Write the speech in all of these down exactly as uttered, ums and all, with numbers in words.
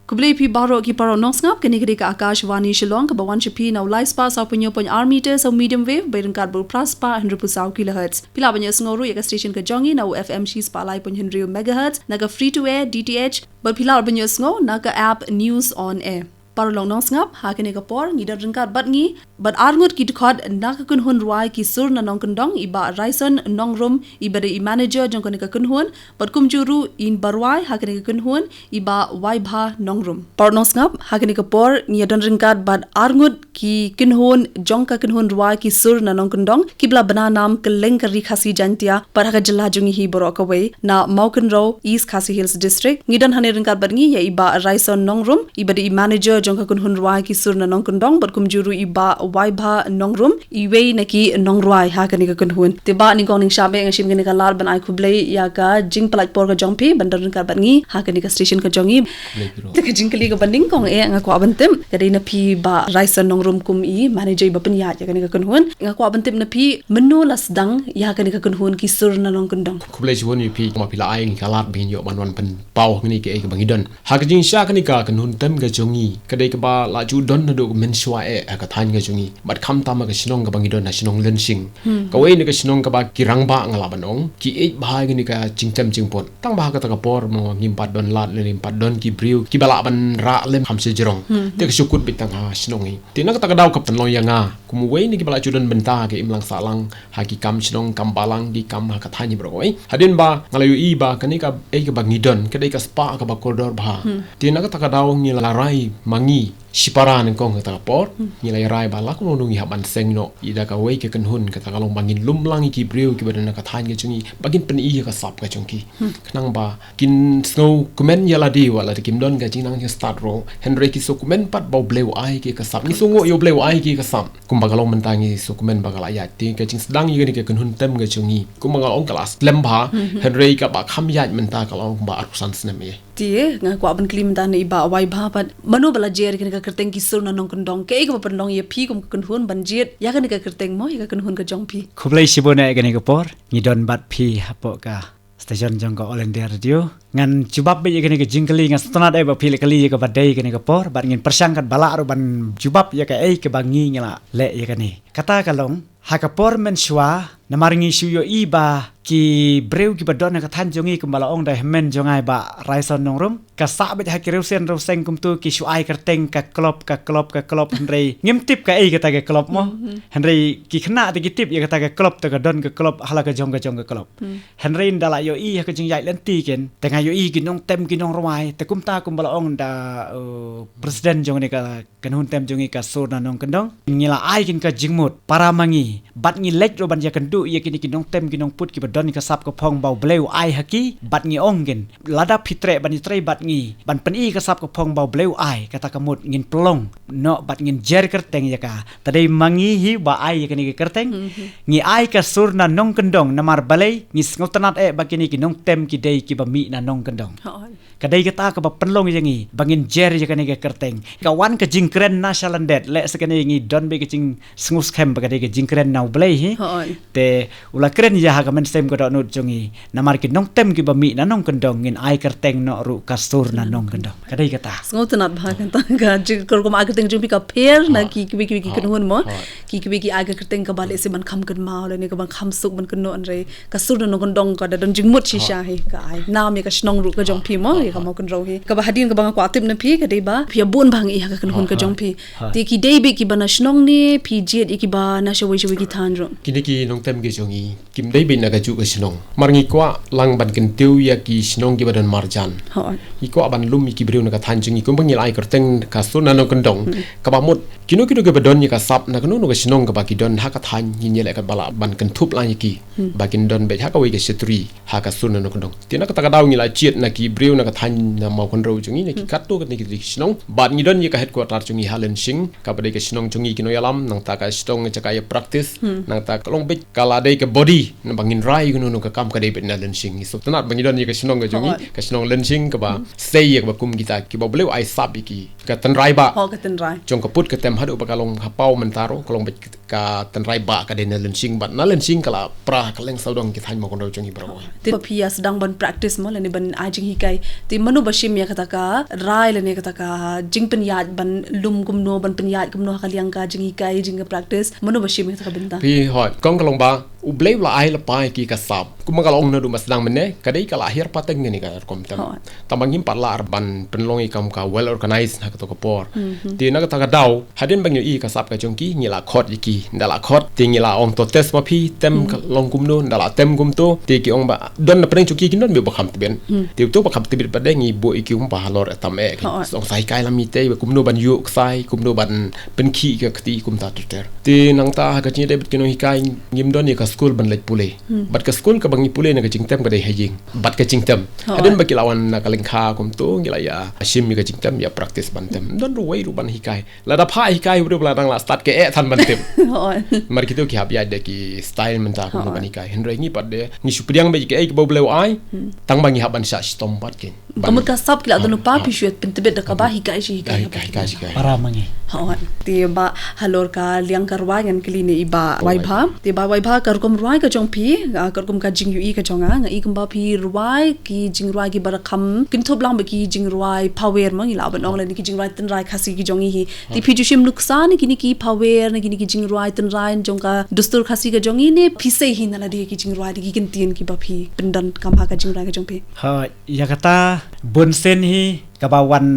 Khublei phi baroh ki paralok nongsngap, kane ka dei ka Akashvani Shillong, kaba wan sha phi na u lai spah saw phew hynñiew point ar meter, sa u medium wave, bai ryngkat bad u phra spah hynriew phew saw kilohertz. Phi lah ban ïohsngew ruh ïa ka station ka jong ngi na u F M shi spah lai point hynriew megahertz, na ka free to air, D T H, bad phi lah ban ïohsngew na ka app News on Air. Paralok nongsngap, ha kane ka por, ngi don ryngkat bad ngi, bad arngut ki dkhot na ka kynhun rwai Ki Sur na Nongkyndong, i Bah Raison Nongrum, iba dei i manager jong kane ka kynhun, bad kumjuh ruh in ba rwai ha kane ka kynhun, i Bah Waibha Nongrum. Paralok nongsngap, ha kane ka por, ngi ïa don ryngkat bad arngut ki kynhun jong ka kynhun rwai Ki Sur na Nongkyndong, kiba la bna nam kylleng ka Ri Khasi Jaiñtia, bad ha ka jylla jong ngi hi baroh kawei, na Mawkynrew, East Khasi Hills District. Ngi don hangne ryngkat bad ngi ïa i Bah Raison Nongrum, iba dei i manager jong ka kynhun rwai Ki Sur na Nongkyndong, bad kumjuh ruh i Bah Waibha Nongrum, iwei na ki nongrwai ha kane ka kynhun. Te Bah, nyngkong nyngshap eh nga shim kane ka lad ban ai khublei ïa ka jingpynlait por ka jong phi ban don ryngkat bad ngi ha kane ka station ka jong ngi. Khublei phi ruh. Te ka jingkylli kaba nyngkong eh nga kwah ban tip, ka dei na phi Bah Raison Nongrum kum i manager iba pynïaid ïa kane ka kynhun. Nga kwah ban tip na phi, mynno la sdang ïa kane ka kynhun Ki Sur na Nongkyndong? Khublei shibun ïa phi, ma phi la ai ngi ka lad ba ngin ïoh ban wan pynpaw hangne kaei kaba ngi don. Ha ka jingshisha kane ka kynhun tem ka jong ngi, ka dei kaba la ju don naduh mynshwa eh ha ka thaiñ ka jong ngi. Bad khamtam ha ka shnong kaba ngi don ha shnong Lyngshing. Hmm. Kawei na ka shnong kaba ki rangbah nga lah ban ong ki ïeit bha ïa kane ka jingtem jingput. Tang ba ha kata ka por mo ngim pat don lad lane ngim pat don ki briew kiba lah ban rah lem kham shajrong. Hmm. Te ka shu kut beit tang ha shnong hi. Te na kata ka daw ka pynlong ïa nga kum uwei na kiba la ju don bynta ha ka imlang sahlang, ha ki kam shnong, kam balang, ki kam ha ka thaiñ baroh kawei. Hadien ba nga la ïohi ba kane kaei kaba ngi don ka dei ka spah kaba kordor bha. Hmm. Te na kata ka daw ngi la rai ma ngi shipara nyngkong ha kata ka por, hmm, ngi la rai ba la kumno ngi hap ban seng noh ïa da kawei ka kynhun, kata ka long ba ngin lum lang ïa ki briew kiba don ha ka thaiñ ka jong ngi ba kin pyni ïa ka sap ka jong ki. Hmm. Khnang ba kin sngewkmen ïa lade wat la kim don ka jingnang jingstad ruh, hynrei ki sngewkmen pat ba U Blei u ai ki ka sap. Ngi sngew ïa U Blei u ai ki ka sap. Kumba ka long mynta ngi sngewkmen ba ka la ïaid. Te ka jingsdang ïa kane ka kynhun tem ka jong ngi, kumba nga la ong ka la slem bha, mhm, hynrei kaba kham ïaid mynta ka la ong kumba arphew san snem ïa. Te nga kwah ban kylli mynta na i Bah Waibha pat, mano ba la jer ïa kane ka kyrteng Ki Sur na Nongkyndong? Kaei kaba pynlong ïa phi kum ka kynhun ban jied ïa kane ka kyrteng mo, ïa ka kynhun ka jong phi? Khublei shibun eh ïa kane ka por ngi don bad phi hapoh ka station jong ka All India Radio. Ngan jubab beit ïa kane ka jingkylli, nga sngewtynnat eh ba phi la kylli ïa kaba dei kane ka por, bad ngin pyrshang katba lah ruh ban jubab ïa kaei kaba ngi ngi la leh ïa kane. Kata ka long, ha ka por mynshwa, namar ngi shu ïohi ba ki briew kiba don ha ka thaiñ jong ngi kumba la ong da i hynmen jong nga i Bah Raison Nongrum, ka sah beit ha ki riewsien riewseng kumto ki shu ai kyrteng ka club, ka club, ka club, hynrei ngim tip kaei kata ka club mo. Mhm. Hynrei ki khynnah te ki tip ïa kata ka club, te ka don ka club ha la ka jong ka jong ka club. Hmm. Hynrei ynda la ïohi ha ka jingïaid lynti ken, te nga ïohi ki nongtem ki nongrwai, te kumta kumba la ong da, uh, president jong kane ka kynhun tem jong ngi Ka Sur na Nongkyndong, ngi la ai kin ka jingmut para ma ngi, bad ngi leit ruh ban ïakynduh ïa kine ki nongtem ki nongput kiba don ka sap ka phong ba U Blei u ai ha ki, bad ngi ong kin, lada phi treh ban ïatrei bad ngi ban pyni ka sap ka phong ba U Blei u ai, kata ka mut ngin pynlong noh bad ngin jer kyrteng ïa ka. Te dei ma ngi hi ba ai ïa kane ka kyrteng. Mhm. Ngi ai Ka Sur na Nongkyndong namar balei, ngi sngewtynnat eh ba kine ki nongtem ki dei kiba mih na nongkyndong. Hooid. Ka dei kata kaba pynlong ïa ngi ba ngin jer ïa kane ka kyrteng. Ka wan ka jingkren na sha lyndet, lehse kane ngi don beit ka jingsngewskhem ba ka dei ka jingkren na U Blei hi. Hooid. Te u la kren ïa ha ka mynsiem ka dohnud jong ngi. Namar ki nongtem kiba mih na nongkyndong, ngin ai kyrteng noh ruh Ka Sur na Nongkyndong. Ka dei kata. Sngewtynnat bha kata. Ka jing, ka rukom ai kyrteng jong phi ka pher na ki kiwei kiwei ki kynhun mo. Ki kiwei ki ai ka kyrteng kaba lehse ban kham kynmaw lane kaba kham suk ban kynnoh, hynrei Ka Sur na Nongkyndong ka da don jingmut shisha hi, ka ai nam ïa ka shnong ruh ka jong phi mo, ïa ka Mawkynrew hi. Kaba hadien kaba nga kwah tip na phi ka dei ba phi ïa bun bha ngi ha ka kynhun ka jong phi. Te ki dei beit kiba na shnong ne phi jied ïa kiba na shawei shawei ki thaiñ ruh? Kine ki nongtem ki jong ngi kim dei beit na kajuh ka shnong. Mar ngi kwah lang ban kyntiew ïa ki shnong kiba don marjan. Hooid. Ngi kwah ban lum ïa ki briew na ka thaiñ jong ngi kumba ngi la ai kyrteng Ka Sur na Nongkyndong. Hmm. Kaba mut kino kino kiba don ïa ka sap na kano kano ka shnong kaba ki don ha ka thaiñ, ngin ïaleh katba lah ban kynthup lang ïa ki. Hmm. Ba kin don beit ha kawei ka shatri ha Ka Sur na Nongkyndong. Te na kata ka daw ngi la jied na ki briew na ka thaiñ na Mawkynrew jong ngi, na ki katto katne ki shnong. Bad ngi don ïa ka headquarter jong ngi ha Lyngshing, kaba dei ka shnong jong ngi ki nongïalam, nangta ka shnong jaka ïa practice, nangta ka long beit ka la dei ka body, naba ngin rai kano kano ka kam ka dei beit na Lyngshing. Ngi sngewtynnat ba ngi don ïa ka shnong ka jong ngi, ka shnong Lyngshing kaba sei ïa kaba kum kita kiba U Blei u ai sap ïa ki. ka tynrai ba. Ho, ka tynrai. Jong ka put ka tem haduh ba ka long ha paw mynta ruh, ka long beit ka tynrai ba ka dei na Lynsing bad na Lynsing ka la pra ka leng sawdong ki thaiñ Mawkynrew jong ngi baroh. Te ba phi ïa sdang ban practice mo lane ban ai jinghikai. Te mano ba shim ïa kata ka rai lane kata ka jingpynïaid ban lum kumno, ban pynïaid kumno ha ka liang ka jinghikai, jing ka practice. Mano ba shim ïa kata ka bynta? Phi, hooid, kong ka long ba U Blei u la ai lypa ïa ki ka sap. Kumba ka la ong naduh ba sdang mynne, ka dei ka la hiar pateng kane ka rukom tem. Hooid. Tang ba ngim pat lah ban pynlong ïa ka kam ka well organized ha kato ka por. Mhm. Te na kata ka daw, hadien ba ngi ïohi ka sap ka jong ki, ngi la khot ïa ki. Nda la khot, te ngi la ong to test ma phi, tem ka long kumno, nda la tem kumto, te ki ong ba don na pdeng jong ki, kin don ba kham tbit. Hmm. Te uto ba kham tbit pat de ngi buh ïa ki kumba halor tam eh. Hooid. Ong sa hikai lem ïa te, ba kumno ban ïuh ksai, kumno ban pynkhih ka kti kumta ter ter. Te nangta ha ka jingïadei bad ki nonghikai ngim don ïa ka skul ban leit pule. Hmm. Bad ka skul kaba ngi pule na ka jingtem ka dei ha ïing. Bad ka jingtem. Hooid. Hadien ba ki la wan na ka lyngkha kumto ngi la ïa shim ïa ka jingtem, ïa practice ban tem. Don ruh wei ruh ban hikai. Lada phah hikai ruh ba la dang la start ka eh than ban tem. Hooid. Mar kito ki hap ïaid da ki style mynta kumno ban hikai. Hynrei ngi pat de ngi shu pdiang beit ïa kaei kaba U Blei u ai. Hmm. Tang ba ngi hap ban shah shitom pat ki. Ka mut ka sap ki la don lypa, phi shu pyntbit da kaba hikai shi hikai. Hikai, hikai shi hikai. Para ma ngi. Hooid. Te ba halor ka liang ka rwai ngan kylli na i Bah Waibha. Te Bah Waibha, ka rukom rwai ka jong phi, ah, ka rukom ka jingïohi ka jong nga, nga i kumba phi rwai ki jingrwai kiba kham kynthup lang bad ki jingrwai phawer mo, ngi lah ban ong lane ki jingrwai tynrai Khasi ki jong ngi hi. Te phi ju shim nuksa na kine ki phawer, na kine ki jingrwai tynrai jong ka dustur Khasi ka jong ngi ne phi sei hi na lade ki jingrwai da ki kyntien kiba phi pyndonkam ha ka jingrwai ka jong phi? Hooid. Ïa kata bunsien hi kaba wan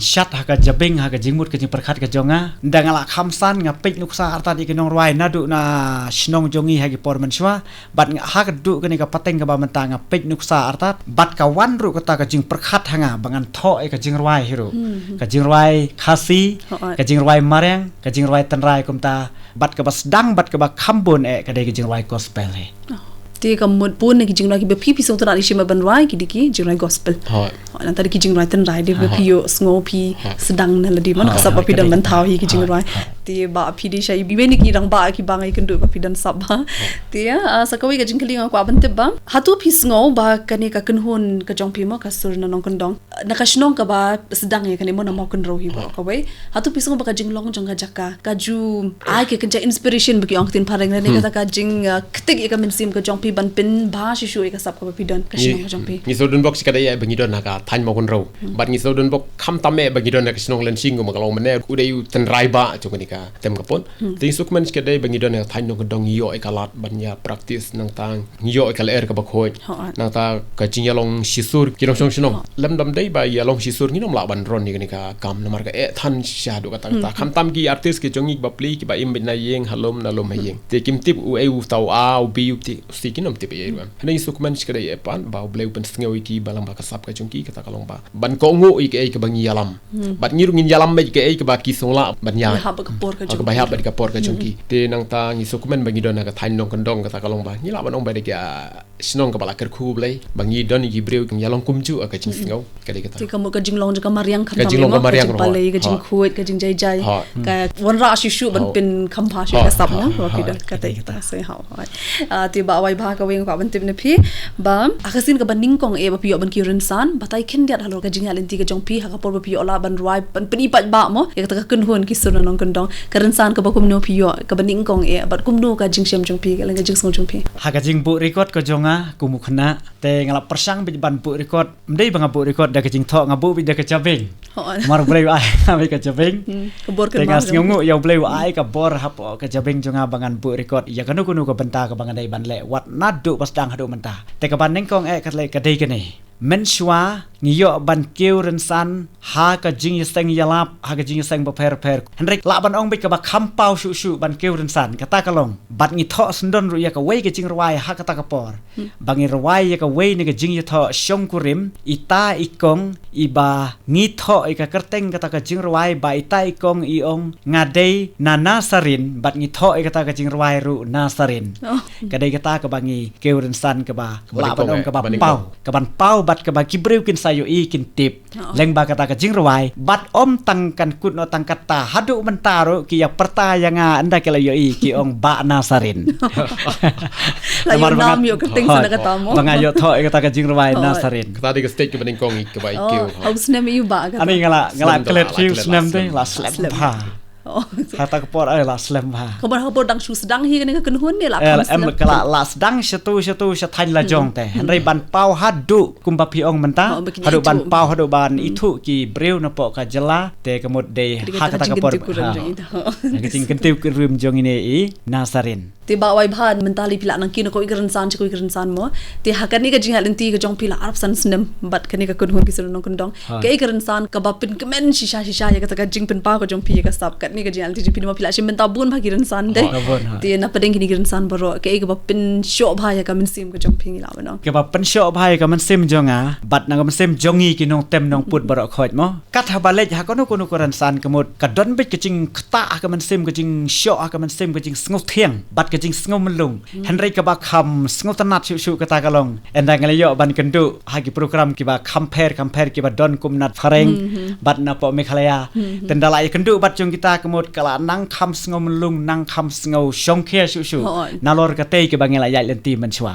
shat ha ka jabieng, ha ka jingmut ka jingpyrkhat ka jong nga. Nda nga la kham san nga peit nuksa artat ïa ki nongrwai naduh na shnong jong ngi ha ki por mynshuwa. Bad nga ha ka duh kane ka pateng kaba mynta nga peit nuksa artat. Bad ka wan ruh kata ka jingpyrkhat ha nga ba ngan thoh ïa ka jingrwai hi ruh. Hmm. Ka jingrwai Khasi, hooid, ka jingrwai mariang, ka jingrwai tynrai kumta. Bad kaba sdang, bad kaba kham bun eh, ka dei ka jingrwai gospel hi. Oh. Te ka mut bun na ki jingrwai kiba phi phi sngewtynnat ïa shi ma ban rwai ki dei ki jingrwai gospel. Hooid. Hooid, nangta dei ki jingrwai tynrai dei ba phi ïoh sngew phi sdang na lade man ka sap ba phi don ban thaw hi ki jingrwai. Te ba phi dei sha iwei na ki rangbah kiba nga ïakynduh ba phi don sap ba. Te, ah, sa kawei ka jingkylli nga kwah ban tip ba. Hato phi sngew ba kane ka kynhun ka jong phi mo ka Sur na Nongkyndong, na ka shnong kaba sdang ïa kane mo na Mawkynrew hi ba kawei. Hato phi sngew ba ka jinglong jong ka jaka ka ju ai ka kynja inspiration ba ki ong ktien phareng lane kata ka jing, ah, ktik ïa ka mynsiem ka jong phi ban pynbha shuh shuh ïa ka sap kaba phi don ka shnong ka jong phi? Ngi shu don bok shi kadei eh ba ngi don ha ka thaiñ Mawkynrew. Hmm. Bad ngi shu don bok kham tam eh ba ngi don ha ka shnong Lynsing kumba ka long mynne, u dei u tynrai ba jong kane ka tem ka pun. Hmm. Te ngi shu kmen shi kadei ba ngi don ha ka thaiñ Nongkyndong, ngi ïoh ïa ka lad ban ïa practice nangta ngi ïoh ïa ka lyer kaba khuid. Hooid. Nangta ka jingïalong shisur ki nongshong shnong. Hooid. Lymda ym dei ba ïalong shisur ngin ym lah ban run ïa kane ka kam namar ka eh than shisha haduh katta katta. Hmm. Khamtam ki artist ki jong ngi kiba plie kiba im beit na ïing ha lum na lum ha ïing. Hmm. Te kim tip uei uta u A u B u T u C, kin ym tip ei ei ruh em. Hynrei ngi shu kmen shi kadei eh pat ba U Blei u pynsngew ïa ki ba lang ba ka sap ka jong ki kata ka long ba ban kohnguh ïa kaei kaba ngi ïalam. Hmm. Bad ngi ruh ngin ïalam beit kaei kaba ki sngewlah ban ïa, kaba hap bad ka por ka jong ki. Te nangta ngi shu kmen ba ngi don ha ka thaiñ Nongkyndong kata ka long ba ngi lah ban ong ba dei ka shnong kaba la kyrkhu U Blei ba ngi don ïa ki briew ki ïalong kumjuh ha ka jingsngew. Ka dei kata. Te ka mut ka jinglong jong ka mariang, ka jinglong ka mariang ruh, ka jingpalei, ka jingkhuid, ka jingjai jai, ka wanrah shuh shuh ban pynkham bha shuh ka sap na ba phi don. Ka dei kata. Hooid. Ah, te Bah Waibha, kawei nga kwah ban tip na phi ba ha ka sien kaba nyngkong eh ba phi ïoh ban kiew rynsan, batai khyndiat halor ka jingïaid lynti ka jong phi ha ka por ba phi ïoh lah ban rwai ban pyni paidbah mo ïa kata ka kynhun ki Sur na Nongkyndong, ka rynsan kaba kumno phi ïoh, kaba nyngkong eh bad kumno ka jingshem jong phi, ka leng ka jingsngew jong phi? Ha ka jingbuh record ka jong nga kum u khynnah, te nga la pyrshang beit ban buh record. Ym dei ba nga buh record da ka jingthoh, nga buh beit da ka jabieng. Hooid. Namar U Blei u ai nga beit ka jabieng. Hmm, ka bor. Te nga sngewnguh ïa U Blei u ai ka bor hapoh ka jabieng jong nga ba ngan buh record ïa kano kano ka bynta kaba nga dei ban leh wat naduh ba sdang haduh mynta. Te kaba nyngkong eh ka lei ka dei kane. Mynshuwa ngi ïoh ban kiew rynsan ha ka jingïaseng ïalap, ha ka jingïaseng bapher bapher. Hynrei lah ban ong beit kaba kham paw shuh shuh ban kiew rynsan kata ka long bad ngi thoh syndon ruh ïa kawei ka jingrwai ha kata ka por. Hmm. Ba ngi rwai ïa kawei na ka jingïathoh shongkurim, ita i kong iba ngi thoh ïa ka kyrteng kata ka jingrwai ba ita i kong i ong nga dei na Nasarin bad ngi thoh ïa kata ka jingrwai ruh Nasarin. Oh. Ka dei kata kaba ngi kiew rynsan kaba lah ban ong kaba paw, kaban paw bad kaba ki briew kin sa ïohi kin tip. Oh. Lyngba kata ka jingrwai, bad ym tang kan kut noh tang kata, haduh mynta ruh ki ïa pyrta ïa nga ynda ki la ïohi ki ong Bah Nasarin. La ïoh nam ïoh kyrteng sa na kata mo. Ba nga ïoh thoh ïa kata ka jingrwai Nasarin. Kata dei ka stage kaba nyngkong kaba i kiew. Oh, ha u snem ïa u Bah kata. Ani nga la, nga la klet phi u snem te, la slem bha. Oh. Kata ka por ai la slem bha. Ka por, ka por dang shu sdang hi kane ka kynhun ne la em ka la, la sdang shatu shatu sha thaiñ la jong te. Hynrei ban paw haduh kumba phi ong mynta, haduh ban paw, haduh ban ithuh ki briew napoh ka jylla, te ka mut dei ha kata ka por. Ha ka jingkyntiew kyntiew jong ine i Nasarin. Te Bah Waibha, mynta lei phi la nang kiew na kawei ka rynsan sha kawei ka rynsan mo. Te ha kane ka jingïaid lynti ka jong phi la arphew san snem bad kane ka kynhun ki seng nongkyndong. Kaei ka rynsan kaba pynkmen shisha shisha ïa kata ka jingpynpaw ka jong phi ïa ka sap, kane ka jingïaid lynti jong phi, namar phi la shim bynta bun bha ki rynsan de. Te na pdeng kine ki rynsan baroh, kaei kaba pynshoh bha ïa ka mynsiem ka jong phi ngi la ban ong. Kaba pynshoh bha ïa ka mynsiem jong nga bad na ka mynsiem jong ngi ki nongtem nongput baroh khoit mo. Kat haba leit ha kano kano ka rynsan ka mut ka don beit ka jingktah ha ka mynsiem, ka jingshoh ha ka mynsiem, ka jingsngew thiang bad ka jingsngew myllung. Hynrei kaba kham sngewtynnat shuh shuh kata ka long, ynda nga la ïoh ban kynduh ha ki program kiba kham pher kham pher kiba don kum na phareng bad napoh Meghalaya. Te ynda la ïa kynduh bad jong kita ka mut ka la nang kham sngewmyllung, nang kham sngewshongkhia shuh shuh nalor katei kiba ngi la ïaid lynti mynshuwa.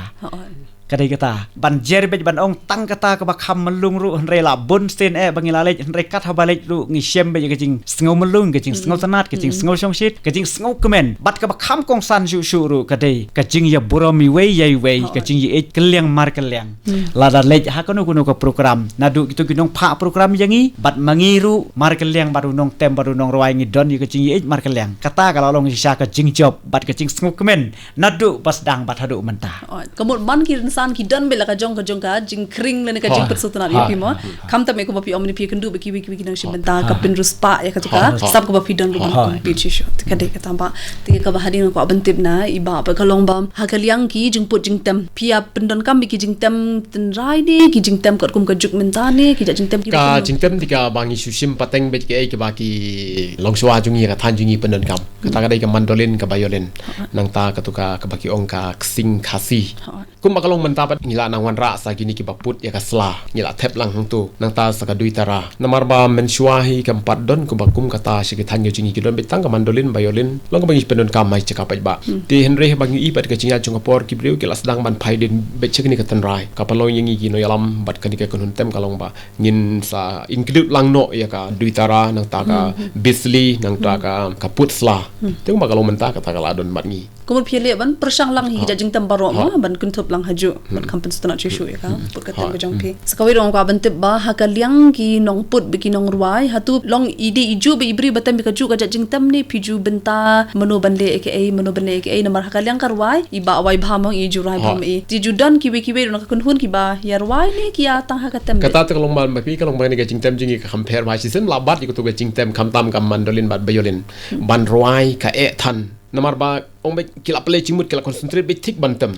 Ka dei kata ban jer beit ban ong tang kata kaba kham myllung ruh, hynrei la bun sien eh ba ngi la leit, hynrei kat haba leit ruh ngi shem beit ka jingsngew myllung, ka jingsngew tynnat, ka jingsngew shongshit, ka jingsngew kmen. Bad kaba kham kongsan shuh shuh ruh ka dei ka jingïaburom iwei ïa iwei, ka jingïaieit kylliang mar kylliang. Lada leit ha kano kano ka program, naduh kito ki nongphah program ïa ngi bad ma ngi ruh, mar kylliang bad u nongtem bad u nongrwai ngi don ïa ka jingïaieit mar kylliang. Kata ka la long shisha ka jingjop bad ka jingsngew kmen naduh ba sdang bad haduh mynta. Ka mut man ki rynsan ki don beit la ka jong ka jong ka jingkhring lane ka jingpynsngewtynnat ïa phi mo. Khamtam ïa kaba phi ong mynne phi kynduh bad kiwei kiwei ki nongshim bynta ka pynriewspah ïa kata ka sap kaba phi don ruh ban compete shisha. Te ka dei kata Bah. Te kaba hadien nga kwah ban tip na i Bah, ba ka long ba ha ka liang ki jingput jingtem phi ïa pyndonkam beit ki jingtem tynrai ne ki jingtem katkum ka juk mynta ne ki jait jingtem kiba ka jingtem te kaba ngi shu shim pateng beit kiei kiba ki longshuwa jong ngi ka thaiñ jong ngi pyndonkam. Kata ka dei ka mandolin, ka violin. Nangta katu ka, kaba ki ong ka ksing Khasi. Kumba ka long mynta pat ngi la nang wanrah sa kine kiba put ïa ka sla, ngi la thep lang hangto. Nangta sa ka duitara. Namar ba mynshuwa hi kam pat don kumba kum kata sha ki thaiñ ka jong ngi, ki don beit tang ka mandolin, violin. Long kaba ngi pyndonkam ha i jaka paidbah. Te hynrei haba ngi ïohi pat ka jingïaid jong ka por ki briew ki la sdang ban phai dien beit sha kane ka tynrai. Ka pynlong ïa ngi ki nongïalam bad kane ka kynhun tem ka long ba ngin sa include lang noh ïa ka duitara, nangta ka bisli, nangta ka, ka put sla. Te kumba ka long mynta kata ka la don bad ngi. Kumba phi leh ban pyrshang lang hi ki jait jingtem baroh mo, ban kynthup lang hajuh, ban kham pynsngewtynnat shuh shuh ïa ka put ka tem ka jong phi. Sa kawei ruh nga kwah ban tip Bah, ha ka liang ki nongput bad ki nongrwai, hato long i dei i ju bad i briew ba tem ïa ka ju ka jait jingtem ne phi ju bynta mano ban leh ïa kaei, mano ban leh ïa kaei, namar ha ka liang ka rwai i Bah Waibha mo i ju rwai bha mo i. Te ju don kiwei kiwei ruh na ka kynhun kiba ïa rwai ne ki ïa tang ha ka tem. Kata te ka long ban ba phi ka long ban ne ka jingtem jong ngi ka kham pher bha shisien la bat ïa katu ka jingtem khamtam ka mandolin bad violin. Ban rwai ka eh than. Namar ba ong beit ki la pynleit jingmut ki la concentrate beit thik ban tem.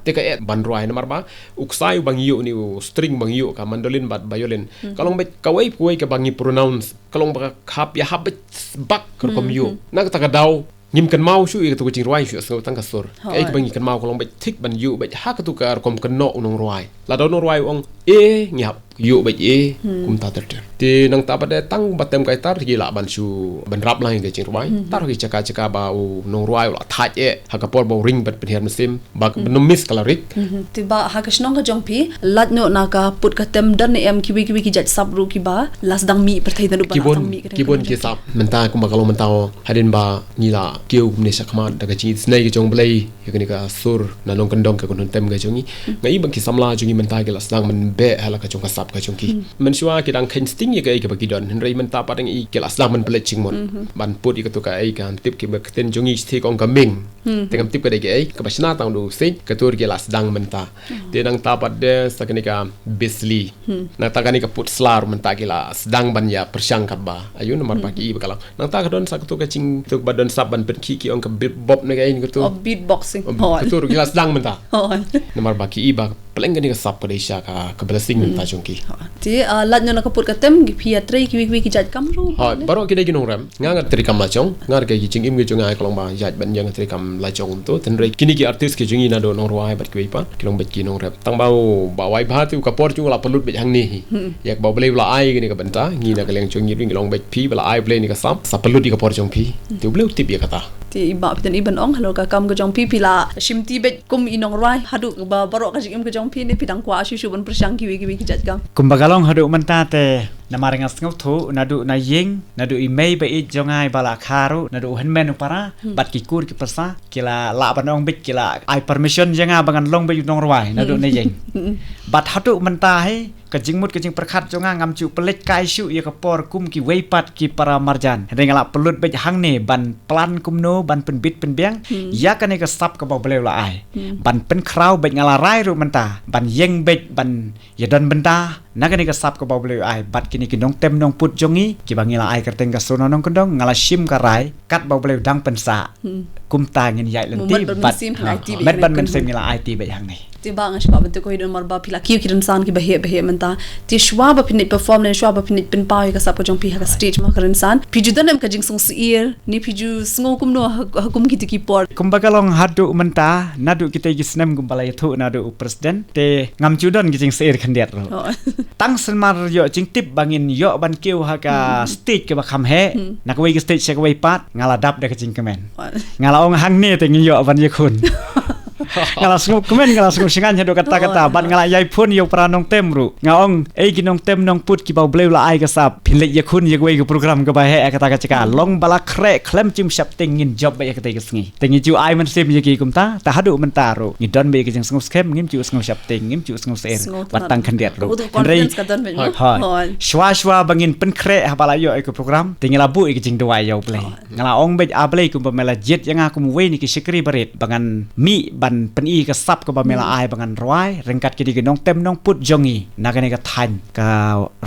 Te ka eh ban rwai namar ba u ksai ba ngi ïoh ne u string ba ngi ïoh ka mandolin bad violin. Ka long beit kawei kawei kaba ngi pronounce. Ka long ba ka hap ïa hap beit bak ka rukom ïoh. Na kata ka daw ngim kynmaw shuh ïa katu ka jingrwai shuh sngewtang ka sur. Kaei kaba ngi kynmaw ka long beit thik ban ïoh beit ha katu ka rukom kynnoh u nongrwai. Lada u nongrwai u ong e ngi hap ïoh beit e kumta ter ter. Te nangta pat de tang ba tem kai tar ki lah ban shu ban rap lang ïa ka jingrwai. Tar ki jaka jaka ba u nongrwai u la thait eh ha ka por ba u ring bad pynhiar mynsiem ba ka pynmiss ka la rik. Te Bah ha ka shnong ka jong phi lait noh na ka put ka tem don ne em kiwei kiwei ki jait sap ruh kiba la sdang mih pyrthei naduh ba la sdang mih ka dei. Ki bun ki sap mynta kumba ka long mynta hadien ba ngi la kiew kumne shakhmat da ka jingisynei ka jong U Blei. Ïa kane ka sur na nongkyndong ka kynhun tem ka jong ngi. Nga i ba ki samla jong ngi mynta ki la sdang ban beh ha la ka jong ka sap ka jong ki. Mynshuwa ki dang kheiñ sting ïa kaei kaba ki don hynrei mynta pat ngi i ki la sdang ban pynleit jingmut. Ban put ïa katu kaei ka tip kiba ktien jong ngi sthi kong ka ming. Te ngam tip ka dei kaei kaba shna tang du sing katu ki la sdang mynta. Te nangta pat de sa kane ka bisli. Nangta kane ka put sla ruh mynta ki la sdang ban ïa pyrshang katba ayu namar ba ki i ba ka lang. Nangta ka don sa katu ka jing tu ba don sap ban pynkhih ki ong ka beatbox ne kaei katu. Oh, beatboxing. Katu ruh ki la sdang mynta. Namar ba ki i ba Pleng kane ka sap ka dei sha ka, ka blessing mynta jong ki. Te, ah, lait noh na ka pud ka tem, ki phi ïatrei kiwei kiwei ki jait kam ruh. Ha, baroh ki dei ki nongrep. Nga nga trei kam la jong, nga ruh ki jingim ki jong nga ka long ba ïaid ban ïa nga trei kam la jong to. Hynrei kine ki artist ki jong ngi naduh nongrwai bad kiwei pat, ki long beit ki nongrep. Tang ba u Bah Waibha te u ka por jong u la pynlut beit hangne hi. Ïa kaba U Blei u la ai kane ka bynta, ngi na ka liang jong ngi ruh ngi long beit phi ba la ai U Blei ne ka sap, sa pynlut ïa ka por jong phi. Te U Blei u tip ïa kata. Te i Bah, phi don i ban ong halor ka kam ka jong phi, phi la shim ti beit kum i nongrwai haduh ba baroh ka jingim ka jong phi ne phi dang kwah shuh shuh ban pyrshang kiwei kiwei ki jait kam? Kumba ka long haduh mynta te, namar nga sngewthuh naduh na ïing, naduh i mei ba ïeit jong nga i Bah Lahkha ruh, naduh u hynmen u para bad ki kur ki pyrsa, ki la lah ban ong beit, ki la ai permission ïa nga ba ngan long beit u nongrwai naduh na ïing. Bad haduh mynta hi, ka jingmut ka jingpyrkhat jong nga ngam ju pynleit kai shuh ïa ka por kum kiwei pat ki para marjan. Hynrei nga la pynlut beit hangne ban plan kumno ban pynbit pynbiang ïa kane ka sap kaba U Blei u la ai. Ban pynkhraw beit, nga la rai ruh mynta ban ïeng beit ban ïadon bynta na kane ka sap kaba U Blei u ai bad kine ki nongtem nongput jong ngi kiba ngi la ai kyrteng ka Sona Nongkyndong, nga la shim ka rai katba U Blei u dang pynsah. Kumta ngin ïaid lynti bad, ha, met ban mynsiem ngi la aiti beit hangne. Te Bah, nga shu kwah ban tip ko hi don mar ba phi la kiew ki rynsan kiba heh ba heh mynta. Te shuwa ba phin leit perform ne shuwa ba phin leit pynpaw ïa ka sap ka jong phi ha ka stage, ma ka rynsan, phi ju don em ka jingsngewsyier ne phi ju sngew kumno ha, ha kum kiti ki por? Kumba ka long haduh mynta, naduh kita ki snem kumba la ïathuh naduh u president, te ngam ju don ki jingsyier khyndiat ruh. Tang shen mar ïoh jingtip ba ngin ïoh ban kiew ha ka stage kaba kham heh, na kawei ka stage sha kawei pat, nga la dap da ka jingkmen. Nga la ong hangne te ngin ïoh ban ïakhun. Nga la sngewkmen, nga la sngewshngaiñ haduh katta katta, bad nga la ïai phone ïa u para nongtem ruh. Nga ong, ei ki nongtem nongput kiba U Blei u la ai ka sap, phin leit ïakhun ïa kawei ka program kaba heh ha kata ka jaka. Long ba la khreh khlem jingsheptieng, ngin jop beit ïa katei ka sngi. Te ngi ju ai mynsiem ïa ki kumta, te haduh mynta ruh ngi don beit ïa ka jingsngewskhem, ngim ju sngewsheptieng, ngim ju sngewsyier wat tang khyndiat ruh. Hynrei shuwa shuwa ba ngin pynkhreh haba la ïoh ïa ka program, te ngi la buh ïa ka jingduwai ïa U Blei. Nga la ong beit, A Blei, kumba me la jied ïa nga kum uwei na ki shakri barit ba ngan mih ban pyni ka sap kaba me la ai ba ngan rwai ryngkat kine ki nongtem nongput jong ngi na kane ka thaiñ, ka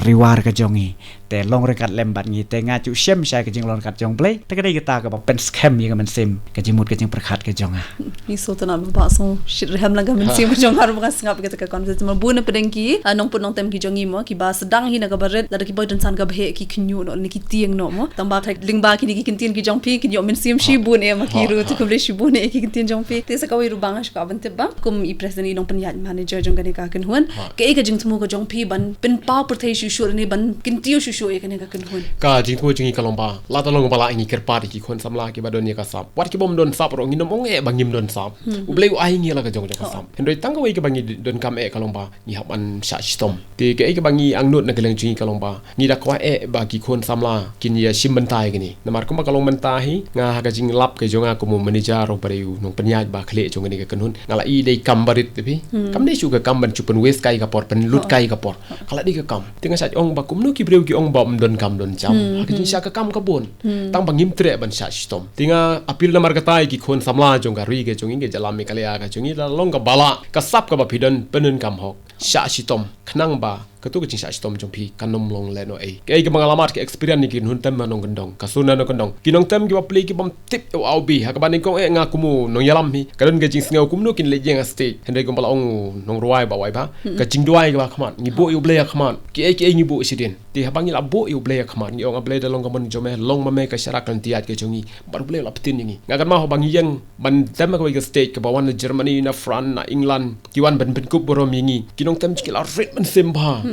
Ri War ka jong ngi. Te long ryngkat lem bad ngi, te nga ju shem sha ka jinglong ryngkat jong U Blei. Te ka dei kata kaba pynskhem ïa ka mynsiem, ka jingmut ka jingpyrkhat ka jong nga. Ngi sngewtynnat ba, Bah, sngew shit rhem lang ka mynsiem ka jong nga ruh ba nga sngap ïa kata ka conversation. Mo, bun na pdeng ki, ah, nongput nongtem ki jong ngi mo, kiba sdang hi na kaba rit, lada ki poi rynsan kaba heh ki khynñiuh noh ne ki tieng noh mo. Tang ba lyngba kine ki kyntien ki jong phi, kin ïoh mynsiem shibun eh ma ki ruh, te khublei shibun eh ki kyntien jong phi. Te sa kawei ruh Bah, nga shu kwah ban tip Bah, kum i president, i nongpynïaid manager jong kane ka kynhun, kaei ka jingthmu ka jong phi ban pynpaw pyrthei shuh shuh ne ban kyntiew shuh shuh ïa kane ka kynhun? Ka jingthmu jong ngi ka long ba, lada long ba la ngi kyrpad ïa ki khun samla kiba don ïa ka sap, wat ki bym don sap ruh, ngin ym ong eh ba ngim don sap. U Blei u ai ngi la ka jong jong ka sap. Hynrei tang kawei kaba ngi donkam eh ka long ba ngi hap ban shah shitom. Te kaei kaba ngi angnud na ka liang jong ngi ka long ba ngi da kwah eh ba ki khun samla kin ïa shim bynta ïa kine. Namar kumba ka long mynta hi, nga ha ka jinglap ka jong nga kum u manager, u briew nongpynïaid ba khlieh jong kane ka kynhun, nga la i dei kam barit te phi. Kam dei shuh ka kam ban shu pynwest kai ka por, pynlut kai ka por. Ka la dei ka kam. Te nga shait ong ba kumno ki briew ki ong ba ym don kam don jam. Ha ka jingshah ka kam ka bun. Tang ba ngim treh ban shah shitom. Te nga appeal namar kata ïa ki khun samla jong ka ri ka jong ngi, ka jylla Meghalaya ka jong ngi, la long kaba lah, ka sap kaba phi don, pyndonkam hok. Shah shitom, khnang ba kato ka jingshah shitom jong phi kan ym long lehnohei. Kaei kaba nga la mad ka experience na ki nongtem nongkyndong, ka Sona Nongkyndong. Ki nongtem kiba plie ki bym tip ïa u A u B, ha kaba nyngkong eh nga kum u nongïalam hi, ka don ka jingsngew kumno kin leit ïeng ha stage. Hynrei kumba la ong u nongrwai Bah Waibha, ka jingduwai kaba khmat, ngi buh ïa U Blei ha khmat, kiei kiei ngi buh shadien. Te haba ngi la buh ïa U Blei ha khmat, ngi ong, A Blei, da long ka mon jong me, long ma me ka sharak ka lynti ïaid ka jong ngi. Bad U Blei u la pyntip ïa ngi. Nga kynmaw haba ngi ïeng ban tem ha kawei ka stage kaba wan na Germany, na France, na England, ki wan ban pynkup burom ïa ngi. Ki nongtem jong ngi la rit mynsiem bha.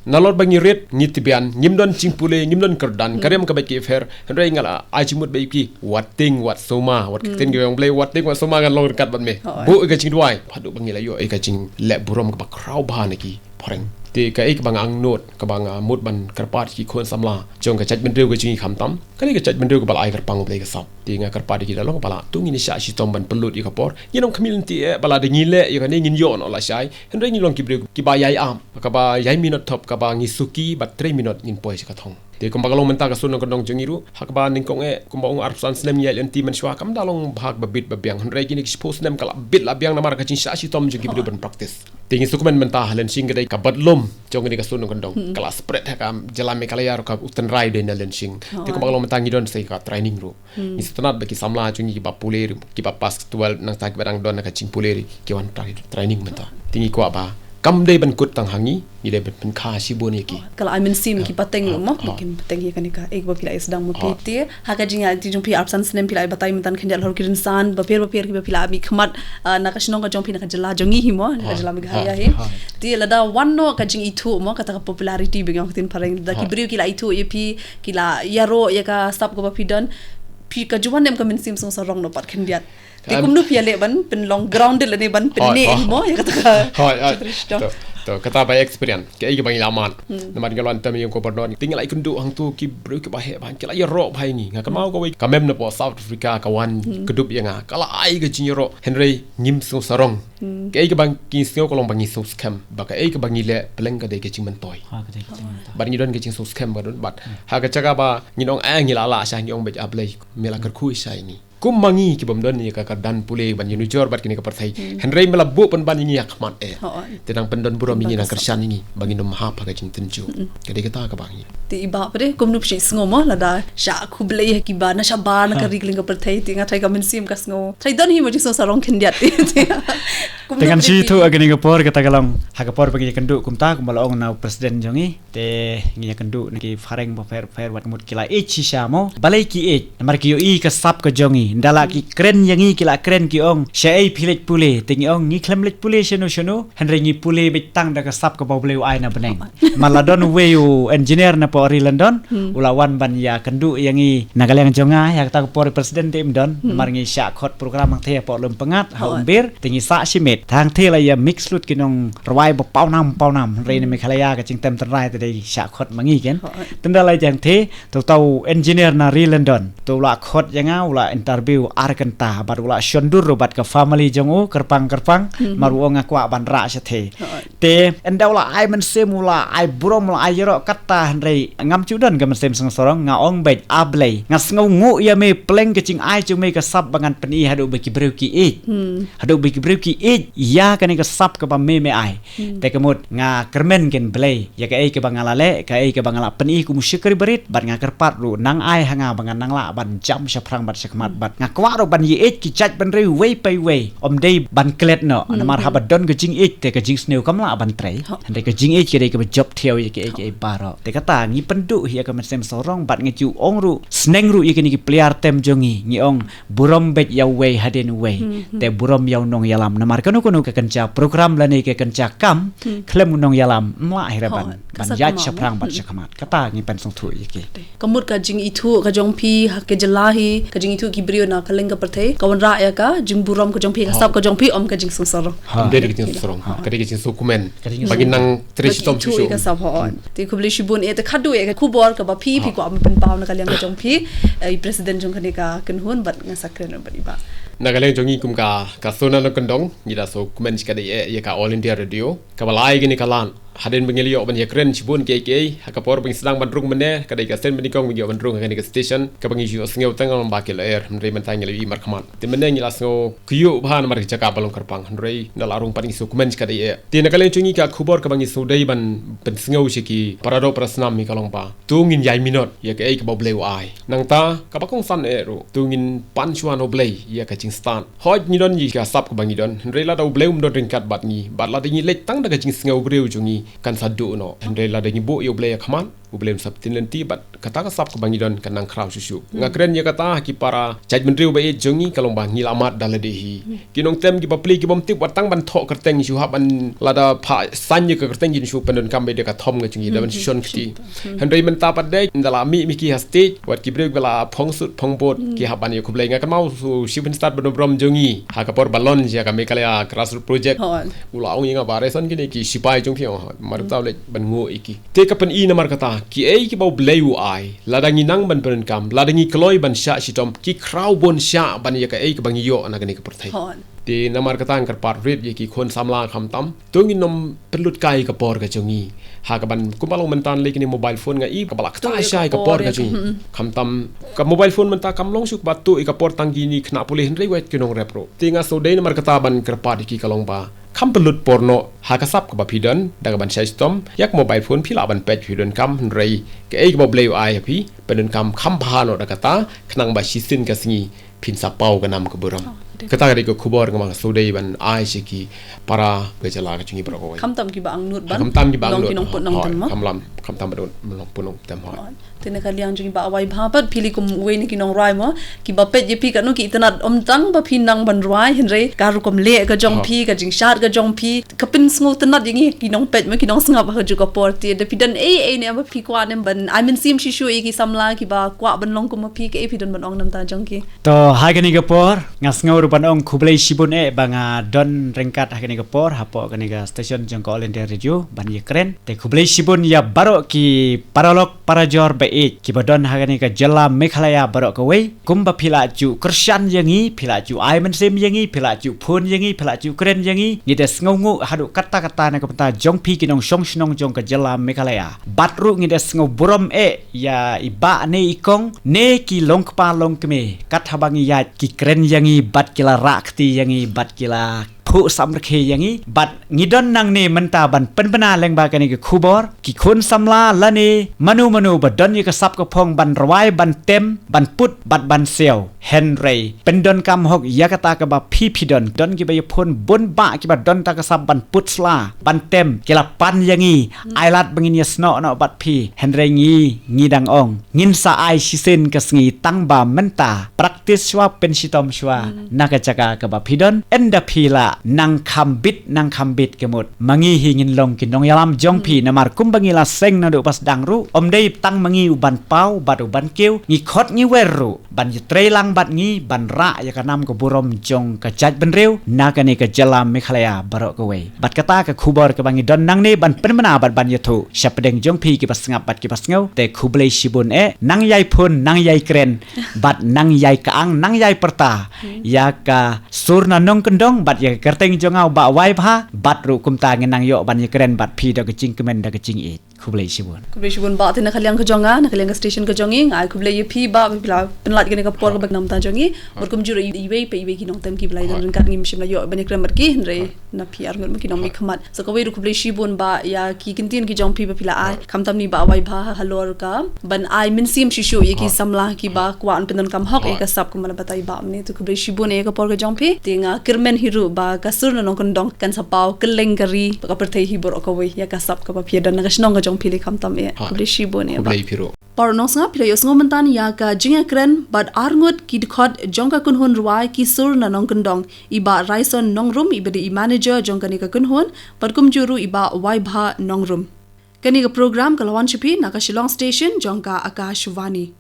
Nalor ba ngi rit, ngi tbian, ngim don jingpule, ngim don kyrdan, ka riam ka beit ki pher. Hynrei nga la ai jingmut beit ïa ki, wat tieng, wat sumar, wat ka ktien ka jong U Blei, wat tieng, wat sumar, ngan long ryngkat bad me. Buh ïa ka jingduwai. Haduh ba ngi la ïoh ïa ka jingleh burom kaba khraw bha na ki phareng. Te kaei kaba nga angnud, kaba nga mut ban kyrpad ki khun samla jong ka jaitbynriew ka jong ngi khamtam, ka dei ka jaitbynriew kaba la ai kyrpang U Blei ka sap. Te nga kyrpad ïa ki da long ba lah, to ngin ïa shah shitom ban pynlut ïa ka por. Ngin ym khmih lynti eh ba lada ngi leh ïa kane ngin ïoh noh lashai. Hynrei ngi long ki briew kiba ïai ap, kaba ïai minot thop, kaba ngi suki bad trei minot ngin poi sha ka thong. Te kumba ka long mynta ka Sona Nongkyndong jong ngi ruh, ha kaba nyngkong eh, kumba ong arphew san snem ngi ïaid lynti mynshuwa, kam da long bha kaba bit ba biang. Hynrei kine ki shiphew snem ka la bit la biang namar ka jingshah shitom jong ki briew ban practice. Te ngi sngewkmen mynta ha Lyngsing ka dei ka bad lum jong kane ka Sona Nongkyndong. Ka la spread ha ka jylla Meghalaya ruh, ka u tynrai dei na Lyngsing. Te kumba ka long mynta ngi don sa ka training ruh. Ngi sngewtynnat ba ki samla jong ngi kiba pule ruh, kiba pass twelve nangta kiba dang don ha ka jingpule ruh, ki wan trai-, training mynta. Te ngi kwah ba Kam dei ban kut tang ha ngi, ngi dei ban pynkha shibun ïa ki. Ka la ai mynsiem ki pateng ruh mo, ki pateng hi kane ka, eh, ba phi la ai sdang mo phi te. Ha ka jingïaid lynti jong phi arphew san snem phi la ai batai mynta khyndiat halor ki rynsan bapher bapher kiba phi la mihkhmat, ah, na ka shnong ka jong phi, na ka jylla jong ngi hi mo, na ka jylla Meghalaya hi. Te lada wan noh ka jingithuh mo, kata ka popularity ba ngi ong ktien phareng, lada ki briew ki la ithuh ïa phi, ki la ïaroh ïa ka sap kaba phi don, phi ka ju wan ne em ka mynsiem sngewsarong noh pat khyndiat? Te kumno phi ïaleh ban pynlong grounded lane ban pynneh hi mo ïa kata ka. Hooid, hooid. To, to, kata by experience. Kaei kaba ngi la mad. Namar nga la wan tam ïa u Governor, te ngi la ïakynduh hangto ki briew kiba heh bha, ki la ïaroh bha ïa ngi. Nga kynmaw kawei ka mem na poh South Africa ka wan kdup ïa nga, ka la ai ka jingïaroh, hynrei ngim sngewsarong. Kaei kaba ngi sngew ka long ba ngi sngewskhem ba kaei kaba ngi leh pleng ka dei ka jingmyntoi. Bad ngi don ka jingsngewskhem ba don bad ha ka jaka ba ngin ong, eh, ngi la lah sha, ngi ong beit, A Blei, me la kyrkhu sha ïa ngi. Kum ma ngi kibym don ïa ka kyrdan pule ban ïanujor bad kane ka pyrthei, hynrei me la buh pynban ïa ngi ha khmat, eh. Te nang pyndon burom ïa ngi, nang kyrshan ïa ngi ba ngin ym hap ha ka jingtynjuh. Ka dei kata kaba ngi. Te i Bah pat de, kumno phi sngew mo lada shah khublei ha kiba na shabar na ka ri kylleng ka pyrthei? Te nga tharai ka mynsiem ka sngew, tharai don hi mo jingsngewsarong khyndiat. Te kan shu ithuh ha kane ka por, kata ka long ha ka por ba ngi ïakynduh kumta, kumba la ong na u president jong ngi. Te ngi ïakynduh na ki phareng bapher bapher, wat ka mut ki la ïeit shisha mo. Balei ki ïeit? Namar ki ïohi ka sap ka jong ngi. Ynda la ki kren ïa ngi, ki la kren, ki ong, shaei phi leit pule? Te ngi ong ngi khlem leit pule shano shano, hynrei ngi pule beit tang da ka sap kaba U Blei u ai na bneng. Namar la don uwei u engineer na poh ri London, u la wan ban ïakynduh ïa ngi na ka liang jong nga, ïa kata ka por president te im don, namar ngi shah khot program hangtei hapoh Lum Pyngngad ha Umber, te ngi sah shimet. Te hangtei la ïa mix lut ki nong rwai ba pawnam pawnam, hynrei na Meghalaya ka jingtem tynrai te dei shah khot ma ngi ken. Te ynda la ïa hangtei, te uta u engineer na ri London, te u la khot ïa nga, u la interview ar kynta bad u la shon dur ruh bad ka family jong u kyrpang kyrpang, namar u ong nga kwah ban rah shathie. Te ynda u la ai mynsiem, u la ai burom, u la ai ïaroh kata, hynrei ngam ju don ka mynsiem sngewsarong, nga ong beit, A Blei, nga sngewnguh ïa me pleng ka jingai jong me, ka sap ba ngan pyni haduh ba ki briew ki ïeit. Haduh ba ki briew ki ïeit ïa kane ka sap kaba me me ai. Te ka mut nga kyrmen ken Blei ïa kaei kaba nga la leh, kaei kaba nga la pyni kum u shakri barit, bad nga kyrpad ruh nang ai ha nga ba ngan nang lah ban jam shaphrang bad shakhmat, bad nga kwah ruh ban ïeit ki jaitbynriew iwei pa iwei, ym dei ban klet noh. Namar haba don ka jingïeit te ka jingsniew kam lah ban trei. Hynrei ka jingïeit ka dei kaba jop thiaw ïa kiei kiei baroh. Te kata ngi pynduh ïa ka mynsiem sngewsarong bad ngi ju ong ruh, sneng ruh ïa kine ki pliar tem jong ngi, ngi ong burom beit ïa uwei hadien uwei, te burom ïa u nongïalam. Namar kano kano ka kynja program lane ka kynja kam, khlem u nongïalam ym lah hi ruh ban ïaid shaphrang bad shakhmat. Kata ngi pynsngewthuh ïa ki. Ka mut ka jingithuh ka jong phi ha ka jylla hi, ka jingithuh ki briew na kylleng ka pyrthei, ka wanrah ïa ka jingburom ka jong phi, ka sap ka jong phi, ym ka jingsngewsarong. Ka dei ka jingsngewsarong. Ka dei ka jingsngewkmen. Ba ngin nang trei shitom shuh shuh. Te khublei shibun, eh, te khadduh ïa ka khubor kaba phi, phi kwah ban pynpaw na ka liang ka jong phi, eh, i president jong kane ka kynhun, bad nga sa kren bad i Bah. Na ka liang jong ngi kum ka, ka Sona Nongkyndong, ngi da sngewkmen shikatdei eh ïa ka All India Radio kaba la ai kane ka lad. Hadien ba ngi la ïoh ban ïakren shibun kiei kiei ha ka por ba ngi sdang ban rung mynne, ka dei ka sien ba nyngkong ba ngi ïoh ban rung ha kane ka station kaba ngi ju ïohsngew tang lyngba ki lyer, hynrei mynta ngi la ïohi markhmat. Te mynne ngi la sngew kyiuh bha namar ka jaka ba long kyrpang, hynrei ynda la rung pat ngi sngewkmen shikatdei eh. Te na ka liang jong ngi ka khubor kaba ngi sngewdei ban pynsngew sha ki para doh para snam hi ka long ba to ngin ïai minot ïa kaei kaba U Blei u ai. Nangta kaba kongsan eh ruh, to ngin pan shuwa na U Blei ïa ka jingstad. Hooid ngi don ïa ka sap kaba ngi don, hynrei lada U Blei um don ryngkat bad ngi, bad lada ngi leit tang da ka jingsngew briew jong ngi, kan sa duh noh. Hynrei lada ngi buh ïa U Blei ha khmat, U Blei un sa pyntip lynti bad kata ka sap kaba ngi don kan nang khraw shuh shuh. Nga kren ïa kata ha ki para jaitbynriew ba ïeit jong ngi, ka long ba ngi la mad da lade hi. Ki nongtem kiba plie kibym tip wat tang ban thoh kyrteng shuh, hap ban lada pha saiñ ïa ka kyrteng kin shu pyndonkam beit da ka thom ka jong ngi da ban shon kti. Hynrei mynta pat dei ynda la mih mih ki ha stage, wat ki briew ba la phong suit phong boot, ki hap ban ïa khublei. Nga kynmaw u Chief Minister ba don burom jong ngi ha ka por ba launch ïa ka Meghalaya Grassroots Project, u la ong ïa nga ba re san kine ki sipai jong phi, oh, mar ta leit ban nguh ïa ki. Te ka pyni namar kata kiei kiba U Blei u ai, lada ngi nang ban pyndonkam, lada ngi kloi ban shah shitom, ki khraw bun shah ban ïa kaei kaba ngi ïoh na kane ka pyrthei. Te namar kata nga kyrpad rit ïa ki khun samla khamtam, to ngin ym pynlut kai ka por ka jong ngi ha kaban, kumba long mynta lei kine mobile phone, nga i kaba la kata shai ka por ka jong ngi. Khamtam ka mobile phone mynta kam long shuh kaba tuh ïa ka por tang kine ki khynnah pule, hynrei wat ki nongrep ruh. Te nga sngewdei namar kata ban kyrpad ïa ki ka long ba kham pynlut por noh ha ka sap kaba phi don da kaban shah shitom. Ïa ka mobile phone phi lah ban peit phi donkam, hynrei Kaei kaba U Blei u ai ha phi, pyndonkam kham bha noh da kata, khnang ba shisien ka sngi phin sa paw ka nam ka burom. Oh, dei. Kata ka dei ka khubor kaba nga sngewdei ban ai sha ki para ka jylla ka jong ngi baroh kawei. Khamtam kiba angnud ban. Khamtam kiba long angnud. Ki nongput nongtem mo. Hooid, khamtam, khamtam ban long put nongtem, hooid. Hooid. Te na ka liang jong i Bah Wai Bha pat phi lei kum uwei na ki nongrwai mo, kiba peit ïa phi katno ki itynnad, ym tang ba phi nang ban rwai, hynrei ka rukom leh ka jong phi, ka jingshad ka jong phi, ka pynsngewtynnad ïa ngi ki nongpeit mo, ki nongsngap ha kajuh ka por. Te da phi don ei ei ne ba phi kwah ne ban ai mynsiem shisha ïa ki samla kiba kwah ban long kum ma phi, kaei phi don ban ong na bynta jong ki? To, ha kane ka por nga sngew ruh ban ong khublei shibun eh ba nga don ryngkat ha kane ka por hapoh kane ka station jong ka All India Radio ban ïakren. Te khublei shibun ïa baroh ki paralok parajor ba ïeit kiba don ha kane ka jylla Meghalaya baroh kawei. Kumba phi la ju kyrshan ïa ngi, phi la ju ai mynsiem ïa ngi, phi la ju phone ïa ngi, phi la ju kren ïa ngi, ngi da sngewnguh haduh katta katta na ka bynta jong phi ki nongshong shnong jong ka jylla Meghalaya. Bad ruh ngi da sngew burom eh ïa i bah ne i kong ne ki longkpa longkmie, kat haba ngi ïaid ki kren ïa ngi bad ki la rah kti ïa ngi bad ki la phuh samrkhie ïa ngi, bad ngi don nangne mynta ban pynbna lyngba kane ka khubor, ki khun samla lane mano mano ba don ïa ka sap ka phong ban rwai, ban tem, ban put bad ban siaw. Hynrei pyndonkam hok ïa kata kaba phi phi don. Don kiba ïa phone bun bah kiba don ta ka sap ban put sla, ban tem, ki la pan ïa ngi, ai lad ba ngin ïa snoh noh bad phi. Hynrei ngi, ngi dang ong ngin sa ai shisien ka sngi tang ba mynta practice shuwa, pynshitom shuwa na ka jaka kaba phi don. Ynda phi la nang kham bit, nang kham bit ka mut ma ngi hi ngin long ki nongïalam jong phi, namar kumba ngi la seng naduh ba sdang ruh, ym dei tang ma ngi u ban paw bad u ban kiew, ngi khot ngi wer ruh ban ïatrei lang bad ngi ban rah ïa ka nam ka burom jong ka jaitbynriew na kane ka jylla Meghalaya baroh kawei. Bad kata ka khubor kaba ngi don nangne ban pynbna bad ban ïathuh sha pdeng jong phi kiba sngap bad kiba sngew. Te khublei shibun eh, nang ïai phone, nang ïai kren, bad nang ïai ka-ang, nang ïai pyrta ïa ka sur na nongkyndong bad ïa ka kyrteng jong nga u Bah Wai Bha, bad ruh kumta ngin nang ïoh ban ïakren bad phi da ka jingkmen da ka jingïeit. Khublei shibun. Khublei shibun bah. Te na ka liang ka jong nga, na ka liang ka station ka jong ngi, nga ai khublei ïa phi bah ba phi la pynlait kane ka por kaba na bynta jong ngi. Bad kumjuh ruh iwei pa iwei ki nongtem kiba la ïadon ryngkat, ngim shym la ïoh ban ïakren bad ki, hynrei na phi arngut ma ki nongmihkhmat. So kawei ruh khublei shibun bah ïa ki kyntien ki jong phi ba phi la ai, khamtam na i Bah Wai Bha halor ka ban ai mynsiem shisha ïa ki samla kiba kwah ban pyndonkam hok ïa ka sap kumba la batai bah mynne. Te khublei shibun ïa ka por ka jong phi. Te nga kyrmen hi ruh ba ka sur na nongkyndong kan sa paw kylleng ka ri bad ka pyrthei hi baroh kawei ïa ka sap kaba phi ïadon na ka shnong ka jong phi lei khamtam eh. Khublei shibun eh bah. Khublei phi ruh. Para nongsngap, phi la ïohsngew mynta ïa ka jingïakren bad arngut ki dkhot jong ka kynhun rwai Ki Sur na Nongkyndong, i Bah Raison Nongrum, iba dei i manager jong kane ka kynhun, bad kumjuh ruh i Bah Waibha Nongrum. Kane ka program ka la wan sha phi na ka Shillong Station jong ka Akashvani.